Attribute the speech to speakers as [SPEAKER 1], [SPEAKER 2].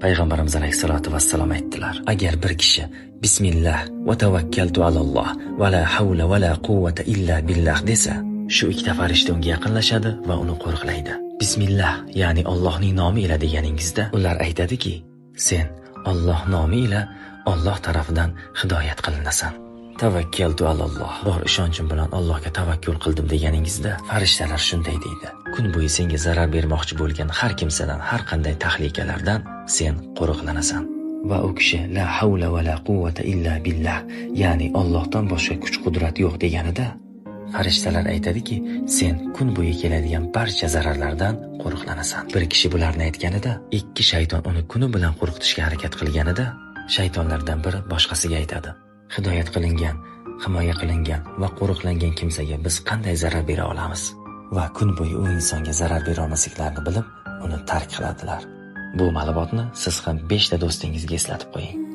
[SPEAKER 1] Payg'ambarimiz alayhissalatu vassalom aytdilar: agar bir kishi bismillah va tavakkaltu alalloh va la havla va la quvvata illa billah desa, shu ikkita farishta unga yaqinlashadi va uni qo'riqlaydi. Bismillah, ya'ni Allohning nomi ila deganingizda, ular aytadiki, sen Alloh nomi ila Alloh tarafidan hidoyat qilinasan. Tavakkaltu alalloh, bor ishonchim bilan Allohga tavakkul qildim deganingizda, farishtalar shunday deydi: kun bo'yi senga zarar bermoqchi bo'lgan har kimsadan, har qanday tahlikalardan sen qo'riqlanasan. Va u kishi la havla va la quvvata illa billah, ya'ni Allohdan boshqa kuch-qudrat yo'q deganida, farishtalar aytadiki, sen kun bo'yi keladigan barcha zararlardan qo'riqlanasan. Bir kishi bularni aytganida, ikki shayton uni kuni bilan qo'rqitishga harakat qilganida, shaytonlardan biri boshqasiga aytadi: hidoyat qilingan, himoya qilingan va qo'riqlangan kimsaga biz qanday zarar bera olamiz? Va kun bo'yi u insonga zarar bera olmasliklarini bilib, uni tark qiladilar. Bu ma'lumotni siz ham 5 ta do'stingizga eslatib qo'ying.